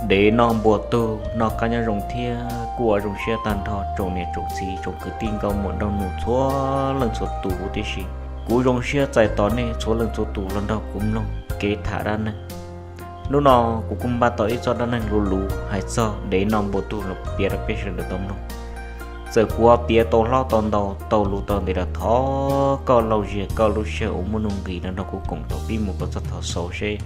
Dev noj npua tug, noj qab nyob zoo thiab kuj ua zoo siab tag nrho tsoom niam tsoom txiv tsoom kwv tij nkauj muam nraug nus txhua leej txhua tus huv tib si. Kuv zoo siab txais tos nej txhua leej txhua tus los nrog kuv mloog kev tham dab neeg. Hnub no kuv kuj npaj tau ib txoj dab neeg luv luv hais txog dev noj npua tug los piav rau peb sawv daws tau mloog. Txawm kuv ho piav tau hlob tau ntau tau luv tau ntev los thov koj lauj zias koj lub siab uas muaj nuj nqis no nrog kuv koom tau pib mus kom txog thaum xaus seb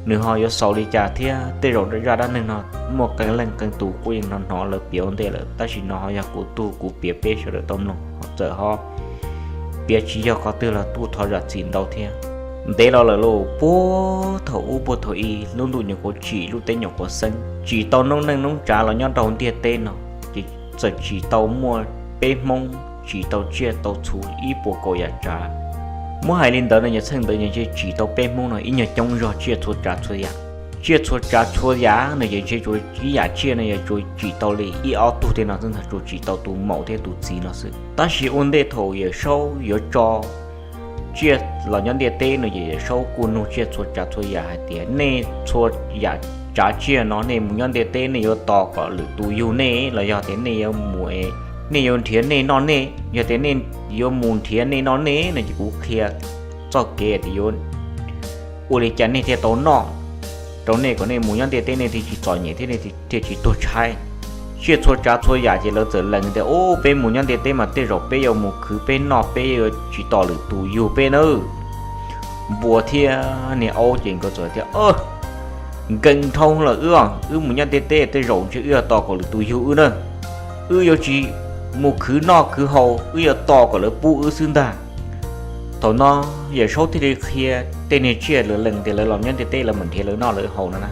nws ho yuav xaus li cas thiab. Tej zaum zaj dab neeg no muaj qee leej qee tus kuj yeej hnov hnov lawv piav ua ntej lawm, tab sis no ho yog kuv tug kuv piav peb sawv daws tau mloog, txawm ho piav tsis yog qhov twg los kuj thov zam txim ntau thiab. Ntev los lawm lauj, puag thaum ub puag thaum i lub ntuj nyuam qhuav tsim lub teb nyuam qhuav xeeb, tsim tau noob neej noob tsav los nyob rau ntiaj teb no, ces txawm tsim tau muaj peb Hmoob tsim tau tsiaj tau txhu ib puas kaum yam tsav. Muab hais li ntawd no yog txheej ntawd yog ntshe tsim tau peb Hmoob no ib nyuag coob zog tsiaj txhua tsav txhua yam. Tsiaj txhua tsav txhua yam no ces ntshe tsuas ib yam tsiaj no yog tsuas tsim tau li ib ob tug tej no xwb ntag, tsuas tsim tau tus maum thiab tus txiv no xwb. Tab sis ua ntej thaum Yawm Saub yuav tso tsiaj los nyob ntiaj teb no ces Yawm Saub kuj nug tsiaj txhua tsav txhua yam hais tias nej txhua yam tsav tsiaj no nej mus nyob ntiaj teb nej yuav tos kom lwm tus yug nej los yog tias nej yuav mus, nej yuav nrhiav nej noj nej, yog tias nej yuav mus nrhiav nej noj nej no ces kuv qhia txoj kev tias yuav ua li cas nej thiaj tau noj rau nej kom nej mus nyob ntiaj teb nej thiaj tsis txom nyem thiab nej thiaj tsis tuag tshaib. Tsiaj txhua tsav txhua yam ces lawv txawm lees tias, Ub, peb mus nyob ntiaj teb mas tej zaum peb yuav mus khwv peb noj, peb yuav tsis tos lwm tus yug peb nawb. Npua thiab niag aub ces nkawd txawm tias, Nkees dhau lawm wb, wb mus nyob ntiaj teb tej zaum ntshe wb yuav tos kom lwm tus yug wb na. Wb yuav tsis mus khwv noj khwv haus, wb yuav tos kom lawv pub wb xwb ntag. Thaum no Yawm Saub thiaj li qhia tej niag tsiaj lawv lees tias lawv los nyob ntiaj teb lawv mam nrhiav lawv noj lawv haus no na.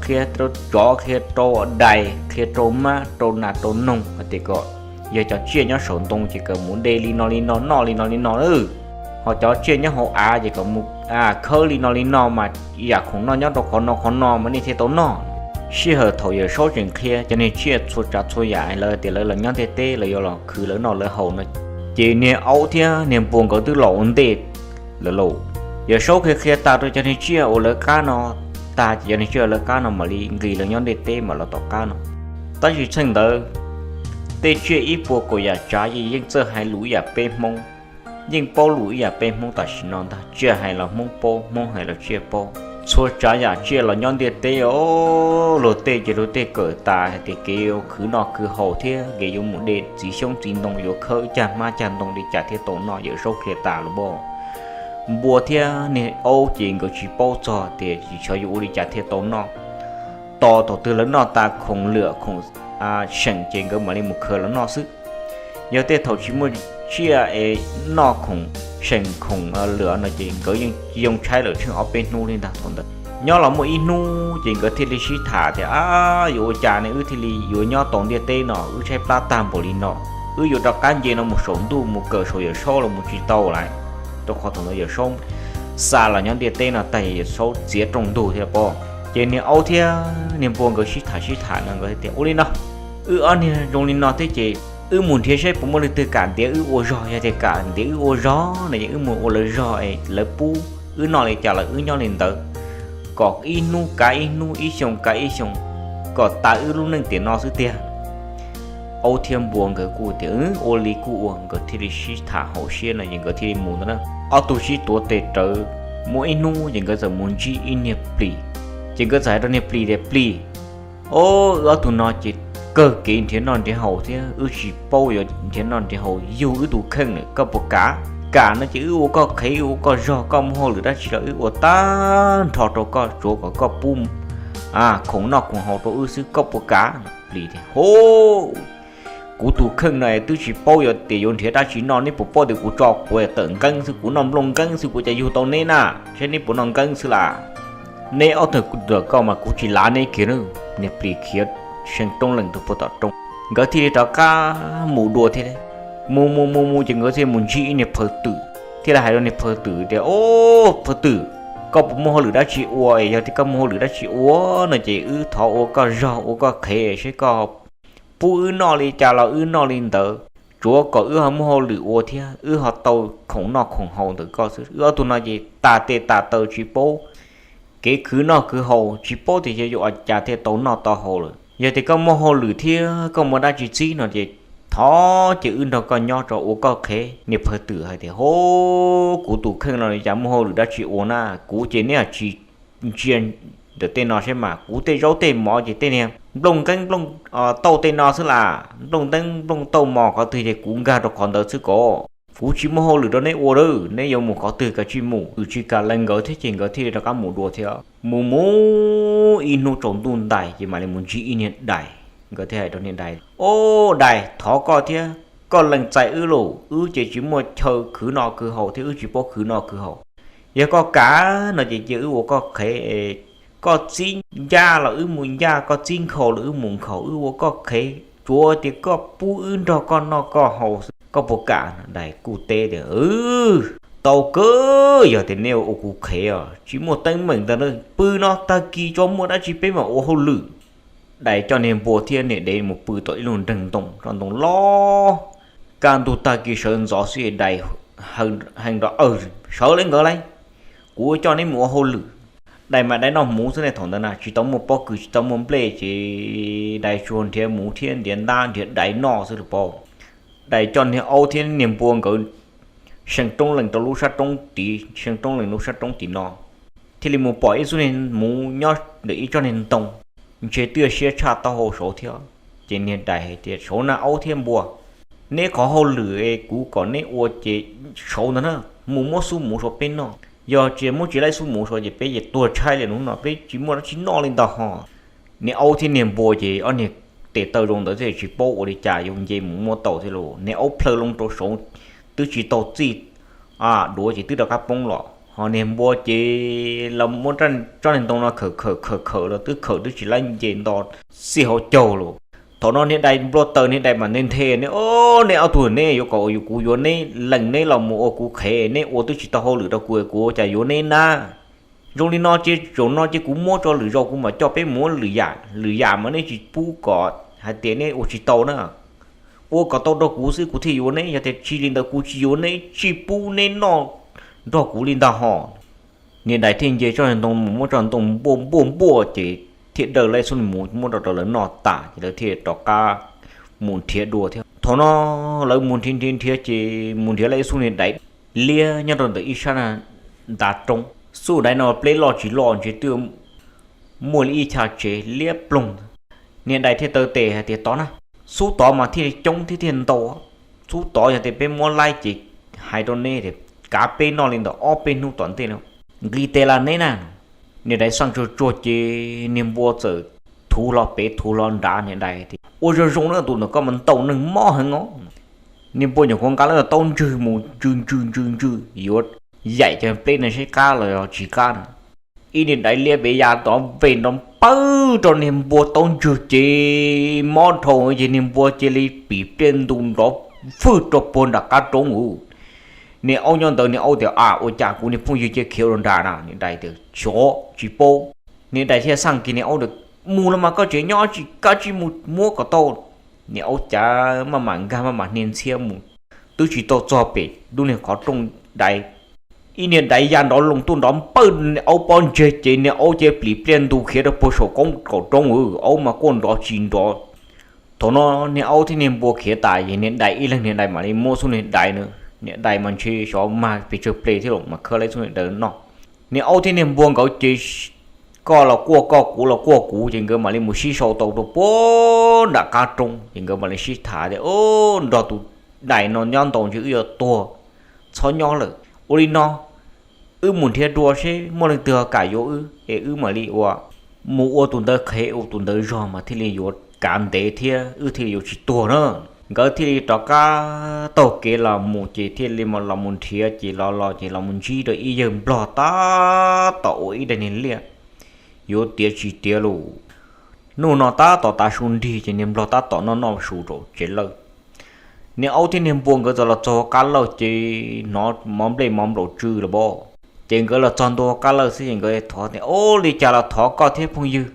Qhia rau tsov, qhia rau dais, qhia rau mab, rau nas rau noog hais tias kom yog cov tsiaj nyob saum ntoo ces kom mus de li no li no, noj li no li no na. Ho cov tsiaj nyob hauv av ces kom mus khawb li no li no mas yam khoom noj nyob rau qhov no qhov no mas nej thiaj tau noj. Sij hawm thaum Yawm Saub tseem qhia cov niag tsiaj txhua tsav txhua yam lawv tias lawv los nyob ntiaj teb lawv yuav los khwv lawv noj lawv haus no, ces niag aub thiab niag npua nkawd twb los ua ntej lawm lauj. Yawm Saub qhia qhia tas rau cov niag tsiaj uas lawv qab no tag ces cov niag tsiaj uas lawv qab no mam li nqis los nyob ntiaj teb mam los tom qab no. Tab sis txheej ntawd tej tsiaj ib puas kaum yam tsav yeej txawj hais lus ib yam peb Hmoob, yeej paub lus ib yam peb Hmoob tam sim no ntag. Tsiaj hais los Hmoob paub, Hmoob hais los tsiaj paub. Txhua tsav yam tsiaj los nyob ntiaj teb os, luag tej ces luag tej kawm tas hais tias kev yuav khwv noj khwv haus thiab kev yuav mus de txiv xyoob txiv ntoo yuav khawb cag hmab cag ntoo li cas thiaj tau noj, Yawm Saub qhia tas lawm. Npua thiab niag aub ces nkawd tsis paub txog tias tsis xyov yuav ua li cas thiaj tau noj. Tos thaum twg lawv noj tas khoom lwam khoom seem ces nkawd mam li mus khaws los noj xwb. Yog tej thaum tsis muaj tsiaj es noj khoom seem khoom lwam no ces nkawd yeej yoo tshaib lawm tsheej ob peb hnub li ntag thaum ntawd. Nyob los muaj ib hnub ces nkawd thiaj li sib tham tias, Ab, yuav ua cas ne wb thiaj li yuav nyob tau ntiaj teb no, wb tshaib plab tag npaum li no, wb yuav rov qab nce no mus saum ntuj mus kawm saum Yawm Saub los mus tsis tau lawm. Rau qhov thaum ntawd Yawm Saub xa los nyob ntiaj teb no tag, Yawm Saub txiav rooj ntug thiab pob. Ces niag aub thiab niag npua nkawd sib tham sib tham no nkawd tias, Ua li no, wb ob niag zoo li no thiab ces wb mus nrhiav saib puas muaj leej twg kam ntiav wb ua zog, yog tias kam ntiav wb ua zog no ces wb mus ua lawv zog es lawv pub wb noj li cas los wb nyob li ntawd, kom ib hnub kav ib hnub, ib xyoo kav ib xyoo, kom tas wb lub neej tiam no xwb tiag. Aub thiab npua nkawd kuj tias, Ua li kuj ua. Nkawd thiaj li sib tham haum siab no ces nkawd thiaj li mus ntawd na. Ob tug sib tuav tes rawv, muaj ib hnub ces nkawd txawm mus ntsib ib niag plis. Ces nkawd txawm hais rau niag plis tias, Plis, o, wb ob tug no ces kawg kev nrhiav noj nrhiav haus thiab wb tsis paub yuav nrhiav noj nrhiav haus yug wb tus kheej lawm, koj puas kam? Kam no ces wb ua koj qhev, wb ua koj zog, koj muaj hauj lwm dab tsi los wb ua tag nrho rau koj, tsuav kom koj pub khoom noj khoom haus rau wb xwb, koj puas kam? Plis tias, Hov, kuv tus kheej no twb tsis paub yuav tias yuav nrhiav dab tsi noj, neb puas paub tias kuv tso quav tawm nqeeb xwb, kuv noj nplooj nqeeb xwb kuv cas yug tau neb na, saib neb puas noj nqeeb xwb las. Neb ob tug tawm koj mas kuv tsis lav neb kiag na. Niag plis khiav seev roob leej tus puag tom roob, nkawd thiaj li rov qab mus dua thiab. Mus mus mus mus ces nkawd thiaj mus ntsib ib niag phaw twm, thiaj li hais rau niag phaw twm tias, O, phaw twm, koj puas muaj hauj lwm dab tsi ua? Yog tias koj muaj hauj lwm dab tsi ua no ces wb thov ua koj zog ua koj qhev saib koj pub wb noj li cas los wb noj li ntawd, tsuav kom wb ho muaj hauj lwm ua thiab wb ho tau khoom noj khoom haus ntawm koj xwb. Wb ob tug no ces tas tes tas taw tsis paub kev khwv noj khwv haus tsis paub tias yuav ua cas thiaj tau noj tau haus lawm. Yog tias koj muaj hauj lwm thiab koj muaj dab tsi txib no ces thov ces wb nrog koj nyob rau ua koj qhev. Niag phawj twm hais tias, Hov, kuv tus kheej no li cas muaj hauj lwm dab tsi ua na? Kuv ces neb tsis ntsia ntawm tej no saib mas, kuv tej zaub tej mov ces tej niag nplooj nqeeb nplooj tauj tej no xwb las, nplooj nteeb nplooj tauj mos qhov twg ces kuv nkag rau qhov ntawd xwb ko. Kuv tsis muaj hauj lwm rau neb ua lawm, neb yuav mus qhov twg kav tsij mus. Twm tsis kam lees nkawd thiab ces nkawd thiaj li rov qab mus dua thiab. Mus mus ib hnub tsaus ntuj ntais ces mam li mus ntsib ib niag dais. Nkawd thiaj hais rau niag dais, Au dais, thov koj thiab, koj lees txais wb lauj, wb ces tsis muaj chaw khwv noj khwv haus thiab wb tsis paub khwv noj khwv haus. Yog koj kam no ces cia wb ua koj qhev. Koj txib ncaj los wb mus ncaj, koj txib nkhaus los wb mus nkhaus, wb ua koj qhev, tsuav tias koj pub wb nrog koj noj koj haus xwb. Koj puas kam? Dais kuj teb tias, Tau kawg, yog tias neb ua kuv qhev os, tsis muaj teeb meem ntag, pw no tag kis tso muaj dab tsi peb mam ua hauj lwm. Dais coj niag npua thiab niag dev mus pw tom ib lub nreeg ntoo, tsob ntoo loj. Kaj ntug tag kis sawv ntxov xwb dais hais rau, Aw, sawv li nkawd lauj, kuv coj neb mus ua hauj lwm. Dais mas dais noj hmuv xwb ne, thaum ntawd na tsis tau muaj pob kws tsis tau muaj nplej ces dais tsuas nrhiav hmuv thiab nrhiav ntab nrhiav dais noj xwb los paub. Dais coj niag aub thiab niag npua nkawd seem roob lees rau lub sab roob tid, seem roob lees lub sab roob tim no, thiaj li mus pom ib xub niag hmuv nyob ntawm ib tsob niag ntoo, ntshe twb siab tshaj taub hau saud thiab. Ces niag dais hais tias, Saud na aub thiab npua, neb qhov hauj lwm kuv kom neb ua ces saud ntag na, mus muab xub hmuv saud peb noj. Yog tsis muab tsis laib xub hmuv saud ces peb ces tuag tshaib li hnub no, peb tsis muaj dab tsi noj li ntag hos. Niag aub thiab niag npua ces ob niag tes taw zoo ntawd thiaj tsis paub ua li cas yuav nce mus muab tau thiab lauj. Niag aub plhaw loo rau saud twb tsis tau txij duav ces twb rov qab poob los, ho niag npua ces los muab tsob niag ntoo no khawm khawm khawm khawm los twb khawm twb tsis laib nce nto xij hauv caug lauj. Thaum no niag dais nplua taws, niag dais mam nthe nthe ne, Au, neb ob tug ne, yuav kom kuv yuav neb, lees neb los mus ua kuv qhev, neb ua twb tsis tau hauj lwm rau kuv, kuv ua cas yuav neb na? Zoo li no ces zaum no ces kuv muab tso lwm zaus kuv mam coj peb mus ua lwm yam, lwm yam mas neb tsis pub kom hais tias neb ua tsis tau na. Ua kom tau rau kuv xwb kuv thiaj yuav neb, yog tias tsis li ntawd kuv tsis yuav neb, tsis pub neb noj nrog kuv li ntag hos. Niag dais thiaj nce tsob niag ntoo mus muab tsob niag ntoo npuaj npuaj npuaj ces thiaj daws tau ib xub niag hmuv muab rau rau lawv noj tas ces lawv thiaj rov qab mus nrhiav dua thiab. Thaum no lawv mus nrhiav nrhiav nrhiav ces mus nrhiav tau ib xub niag dais liab nyob rau ntawm ib sab ntav roob. Xub dais no pleb loj tsis loj ntshe twb muaj li ib chav tsev liab ploog. Niag dais thiaj taw tes hais tias, Tod na, xub tod mas thiaj li coob thiab thiaj ntau. Xub tod yog tias peb muab laib ces hais rau neb tias kav peb noj li ntawm ob peb hnub tom ntej no, nqis tes los neb na. Niag dais xaj tsuag tsuag ces niag npua txawm thuv hlo pem thuv hlo nrad. Niag dais tias, Ua zoo zoo na, tus ntawm koj mas ntau neeg mob heev os. Niag npua nyuam qhuav nqa lub taub ntswg mus ntswg ntswg ntswg ntswg yuav yaim cov pleb no saib qab los yog tsis qab na. Ib niag dais liab pem ya tod ve nrov pawg rau niag npua taub ntswg ces mob dhau ces niag npua cia li plim pliaj ntu nrov fwj rau puag nram qab roob ub. Niag aub nyob ntawd, niag aub tias, A, ua cas kuv niag phooj ywg cia khiav rau nrad na? Niag dais tias, Xyov, tsis paub. Niag dais thiaj xaj kiag niag aub tias, Mus los mas koj tseem nyob tsis kav tsij mus muab kom tau. Niag aub cav maj mam nkag maj mam hnia ntxhiab mus, twb tsis tau txog pem lub niag qhov rooj dais, ib niag dais ya nrov loo tuaj nrov npawg niag aub pob ntseg ces niag aub cia li plim pliaj ntu khiav rau puag saum koob kaum roob ub, aub mas quaj nrov tsis nrov. Thaum no niag aub thiab niag npua khiav tas ces niag dais ib leeg niag dais mam li muab xub niag dais na. Niag dais mas ntshe xyov mag pes tsawg ple thiab los mas khawb tau xub niag dais noj. Niag aub thiab niag npua nkawd ces koj los quaj koj, kuv los quaj kuv, ces nkawd mam li mus sib sau tau rau puag nram qab roob ces nkawd mam li sib tham tias, Nrog tus dais no nyob ntau ntshe wb yuav tuag, txhob nyob lawm. Ua li no, wb mus nrhiav dua seb muaj leej twg ho kam yuav wb es wb mam li ua, mus ua tus ntawd qhev ua tus ntawd zog mas thiaj li yuav kav ntev thiab wb thiaj li yuav tsis tuag na. Nkawd thiaj li rov qab taug kev los mus ces thiaj li los mus nrhiav ces los los ces los mus ntsib rau ib yawg nplog tab tom ua ib daim niag liaj yuav tiav tsis tiav lus. Hnub no tab tom tav su nrig ces niag nplog tab tom noj noj su rau tsev lawj. Niag aub thiab niag npua nkawd txawm los txog qab lawj ces hnov mov nplej mov nplaum tsw los pab. Ces nkawd los txog ntua qab lawj xwb ces nkawd thov tias, Ua li cas los thov koj thiab phooj ywg,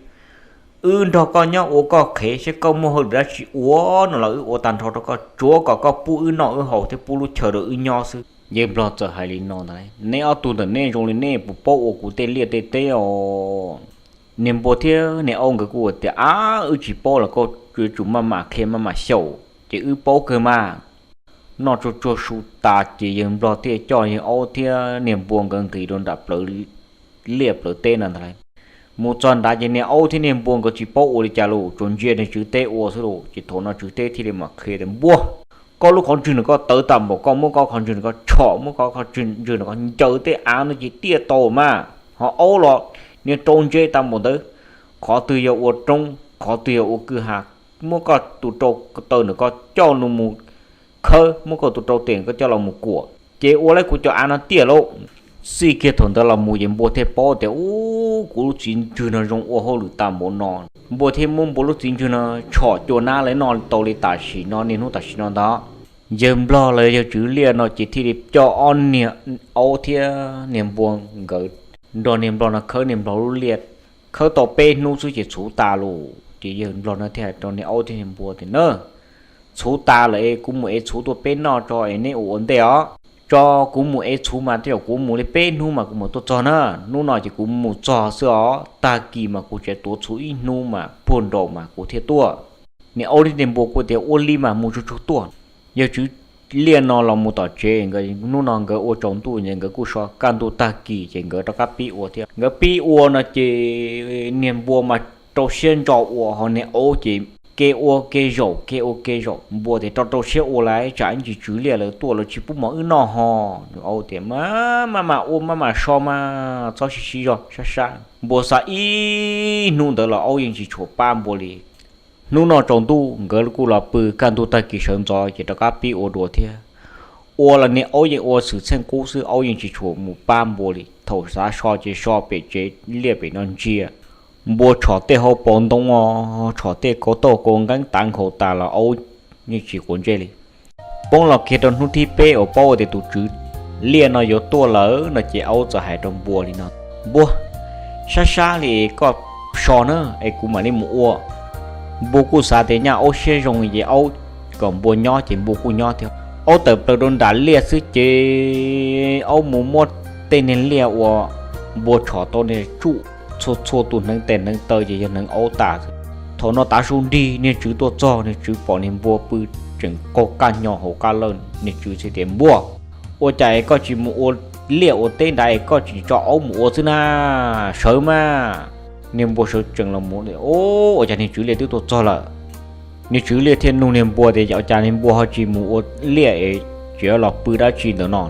wb nrog koj nyob ua koj qhev, seb koj muaj hauj lwm dab tsi ua no los wb ua tag nrho rau koj, tsuav kom koj pub wb noj wb haus thiab pub lub chaw rau wb nyob xwb. Yawg nplog txawm hais li no ntag: Neb ob tug ntawm nej zoo li nej puas paub ua kuv tej liaj tej teb os? Niag npua thiab niag aub nkawd kuj tias: Ab, wb tsis paub los koj yuav tsum maj mam qhia maj mam xyaum ces wb paub kawg mas. Noj tsuag tsuag su tas ces yawg nplog thiaj coj yawg aub thiab niag npua nkawd nqis rau nram plawv liaj plawv teb no ntag lauj. Mus txog nrad ces niag aub thiab niag npua nkawd tsis paub ua li cas los tsuas ntsia niag tswv teb ua xwb los ces thaum no tswv teb thiaj li mam qhia tias: Npua, koj lub qhov ntswg no koj tawv tag npaum, koj muab koj qhov ntswg no koj tshom, muab koj qhov ntswg no koj ncaws tej av no ces tiaj tau mas. Ho aub los niag rau ntse tag npaum ntawd, qhov twg yog ua roob, qhov twg yog ua kwj ha, muab koj tus rau taw ntawm koj coj los mus khawb, muab koj tus rau tes koj coj los mus kuam, ces ua li kuv cov av no tiaj lauj. Txij kiag thaum ntawd los mus ces npua thiaj paub tias: Ub, kuv lub txiv ntswg no zoo ua hauj lwm tag npaum no. Npua thiaj muab npua lub txiv ntswg no tshom cua nab li no tau li tam sim no niaj hnub tam sim no ntag. Yawg nplog los yawg tswv liaj no ces thiaj li coj ob niag aub thiab niag npua nkawd nrog niag nplog no khawb niag nplog lub liaj. Khawb tau peb hnub xwb ces txhuv tas lawm ces yawg nplog no thiaj hais rau niag aub thiab niag npua tias: Na, txhuv tas lawm es kuv mus ev txhuv tuaj peb noj tso es neb ua ua ntej os. Tso, kuv mus ev txhuv mas tej zaum kuv mus li peb hnub mas kuv mam tuaj txog na. Hnub no ces kuv mus txog xwb os, tag kis mas kuv tseem tuav txhuv ib hnub mas puag nraum mas kuv thiaj tuaj. Niag aub thiab niag npua kuj tias: Ua li mas mus tsuag tsuag tuaj. Yawg tswv liaj no los mus tom tsev, hnub no nkawd ua tsaus ntuj ces nkawd kuj so, kaj ntug tag kis ces nkawd rov qab pib ua thiab. Nkawd pib ua no ces niag npua mas rau siab ntso ua, ho niag aub ces kev ua kev zaum kev ua kev zaum. Npua tias: Rau rau siab ua lauj, tsam ib ntsis tswv liaj lawv tuaj lawv tsis pub mov wb noj ho. Aub tias: Maj mam ua maj mam so mas, txhob sib sib zog sab sab. Npua xav ib hnub ntawd los aub yeej tsis tshua pab npua li. Hnub no tsaus ntuj nkawd kuj los pw, kaj ntug tag kis sawv ntxov ces rov qab pib ua dua thiab. Ua los niag aub yeej ua xwm txheej qub xwb, aub yeej tsis tshua mus pab npua li. Thaum xav so ces so pem tsev liaj pem no ntsia, npua tshom tej hauv paus ntoo os, tshom tej kaus tauj kaus nqeeb tav nkhaus tas los aub yeej tsis quav ntsej li. Poob los kiag rau hnub thib peb uas paub tias tus tswv liaj no yuav tuaj lawm no ces aub txawm hais rau npua li no: Npua, sab sab li koj so na es kuv mam li mus ua. Npua kuj xav tias nyaj aub siab zoo ces aub kom npua nyob ces npua kuj nyob thiab. Aub tawm plaws rau nram liaj xwb ces aub mus muab tej niag liaj uas npua tshom tau niag tsuj txhua txhua tus hneev tes hneev taw ces yog hneev aub tas xwb. Thaum no tav su nrig niag tswv tuaj txog, niag tswv pom niag npua pw tseem qaug qaj nyo hauv qab lawj, niag tswv thiaj tias: Npua, ua cas es koj tsis mus ua liaj ua teb nrad es koj tsis tso aub mus ua xwb na? Sawv mas. Niag npua sawv tsees los mus, ua cas niag tswv liaj twb tuaj txog lawm. Niag tswv liaj thiaj nug niag npua tias: Ua cas niag npua ho tsis mus ua liaj es tseem los pw dab tsi ntawm no?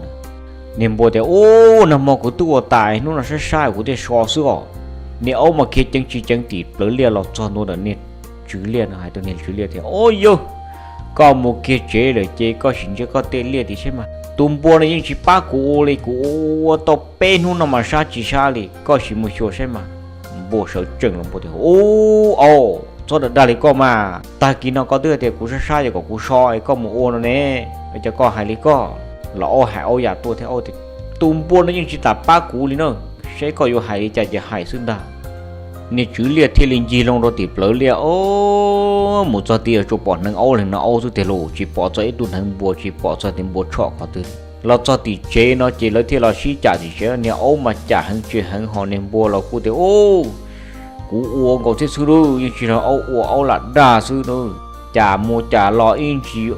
Niag npua tias: Ub, nag hmo kuv twb ua tas, hnub no sab sab kuv thiaj so xwb os. Niag aub mas khiav ceev tsis ceev tim plawv liaj los txog ntua ntawm niag tswv liaj no hais rau niag tswv liaj tias: Ub yawg, koj mus kiag tsev lawm ces koj sim ntsia koj tej liaj tim saib mas. Tus npua no yeej tsis pab kuv ua li, kuv ua tau peb hnub no mas sab tsis sab li, koj sim mus xyuas saib mas. Npua sawv tsees los npua tias: Ub, aub, txhob dag dag li koj mas, tag kis no koj twb hais tias kuv sab sab yog kom kuv so es koj mus ua no ne, ua cas koj hais li koj? Los aub hais aub yam tuaj thiab, aub tias: Tus npua no yeej tsis tas pab kuv li na, saib koj yuav hais li cas ces hais xwb ntag. Niag tswv liaj thiaj li ncig loo rau tim plawv liaj, o, mus txog tid tsuas pom hneev aub leeg no aub xwb tiag lauj, tsis pom txog ib tug hneev npua, tsis pom txog tias npua tshom qhov twg. Los txog tim tsev no ces lawv thiaj los sib cam tim tsev, niag aub mas cam heev tsis heev, ho niag npua los kuj tias: Ub, kuv ua nkaus thiab xwb lauj, yeej tsis yog aub ua, aub lam dag xwb lauj. Cam mus cam los ib ntsis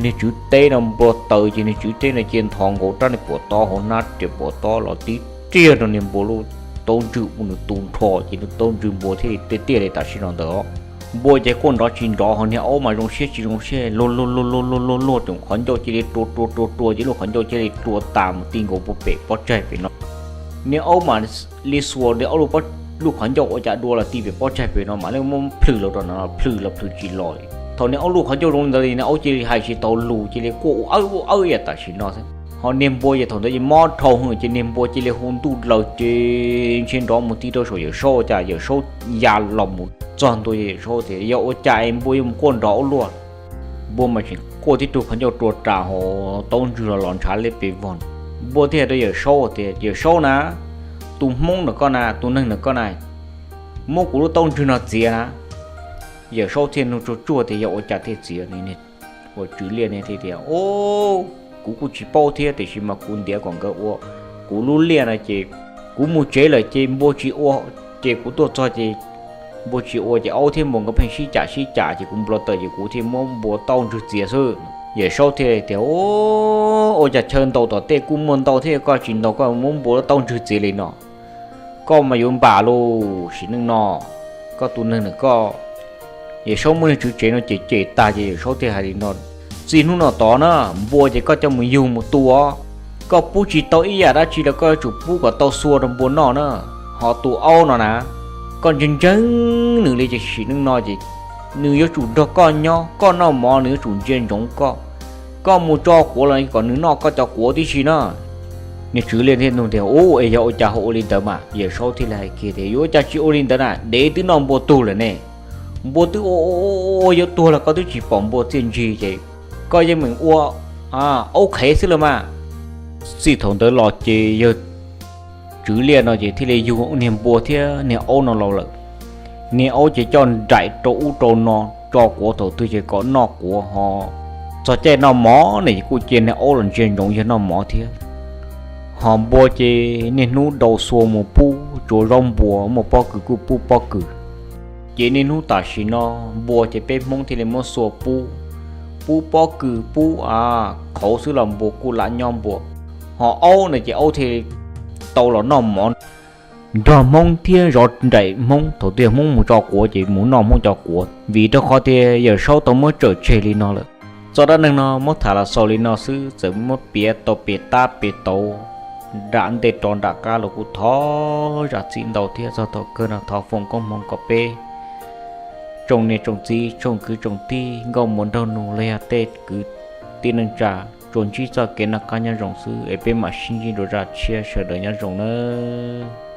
niag tswv teb no npua taws ces niag tswv teb no cia nthos nkaus rab niag puam tob hauv hnab riam puam tob los tib riag rau niag npua lub taub ntswg ua nws tu nrho ces nws taub ntswg npua thiaj li tiaj tiaj li tam sim no ntawd. Npua ces quaj nrov tsis nrov, ho niag aub mas zoo siab tsis zoo siab, luag luag luag luag luag luag luag, tus qhov ncauj cia li rua rua rua rua ces lub qhov ncauj cia li rua tas mus ti nkaus puag pem pob tsaig pem no. Niag aub mas li xuas niag aub lub, lub qhov ncauj ua cas dua los ti pem pob tsaig pem no mam li muab plhws los rau no, plhws los plhws tsis los li. Thaum niag aub lub qhov ncauj zoo li ntawd li niag aub cia li hais tsis tau lus, cia li quaj ua awb ua awb ib yam tam sim no xwb. Ho niag npua ces thaum ntawd ces mob dhau hwv ces niag npua cia li hu ntuj dlaws ces ntshe nrov mus ti rau saum Yawm Saub, cas Yawm Saub ya los mus txog ntua, Yawm Saub tias: Yog ua cas es npua yuav mus quaj nrov ua luaj? Npua mas tseem quaj tib tug qhov ncauj rua ras ho taub ntswg los los ntshav liab pes vog. Npua thiaj hais rau Yawm Saub tias: Yawm Saub na, tus hmoob ntawm koj na, tus neeg ntawm koj na, muab kuv lub taub ntswg no txiav na. Yawm Saub thiaj nug tsuag tsuag tias: Yog ua cas thiaj txiav? Niag uas tswv liaj ne thiaj tias: Ub, Kuv kuj tsis paub thiab, tiam sis mas kuv ntiav kom nkawd ua kuv lub liaj no ces kuv mus tsev lawm ces npua tsis ua, ces kuv tuaj txog ces npua tsis ua ces aub thiab npua nkawd pheej sib cam sib cam ces kuv npau taws ces kuv thiaj muab npua tauj ntswg txiav xwb. Yawm Saub thiaj tias, Ua cas chaw ntaus tom tej kuj muaj ntau thiab, koj tsis ntaus koj muab npua tauj ntswg txiav li no? Koj mas yuav npam lauj, sim neej no koj tus neeg na koj. Yawm Saub muab niag tswv tsev no cem cem tag ces Yawm Saub thiaj hais li no, Txij hnub no tod na, npua ces koj coj mus yug mus tu os. Koj pub tsis tau ib yam dab tsi los koj yuav tsum pub kom tau xua rau npua noj na. Ho tus aub no na, koj ntseeg ntseeg nws li ces sim neej no ces nws yuav tsum nrog koj nyob, koj noj mov nws yuav tsum ntsia ntsoov koj. Koj mus tso quav los kom nws noj koj cov quav tib si na. Niag tswv liaj thiaj nug tias, Ub, es yog ua cas ho ua li ntawd mas? Yawm Saub thiaj li hais kiag tias, Yuav ua cas tsis ua li ntawd na, dev twb noj npua tug lawm ne. Npua twb ua ua yuav tuag los koj twb tsis pom npua txiaj ntsig ces koj yeej meem ua aub qhev xwb los mas. Txij thaum ntawd los ces yawg tswv liaj no ces thiaj li yug niag npua thiab niag aub no los lawm. Niag aub ces coj nraim rau ub rau no, tso quav thaum twg ces kom noj quav, ho txog caij noj mov ne ces kuj cia niag aub los ntsia ntsoov yawg noj mov thiab. Ho npua ces niaj hnub daus xua mus pub tsuav zaub npua, muaj pob kws kuj pub pob kws. Ces niaj hnub tam sim no npua ces peb Hmoob thiaj li muab xua pub, pub pob kws pub qhauv xwb los npua kuj lam nyob npua. Ho aub no ces aub thiaj tau los noj mov nrog Hmoob thiab zov nraim Hmoob, thaum twg Hmoob mus tso quav ces mus noj Hmoob cov quav. Vim rau qhov tias Yawm Saub tau muab tsawm tseg li no lawm. Txoj dab neeg no muab tham los xaus li no xwb, txawm muab piav tau pem tab pem tauv nram ntej rov nram qab los kuj thov zam txim ntau thiab. Txog thaum kawg no thov foom koob hmoov kom peb tsoom niam tsoom txiv tsoom kwv tsoom tij nkauj muam nraug nus los yog tej kwv tij neej tsa tsuas ntsib txoj kev noj qab nyob zoo xwb es peb mam sib ntsib dua zaj tshiab, sawv daws nyob zoo nawb.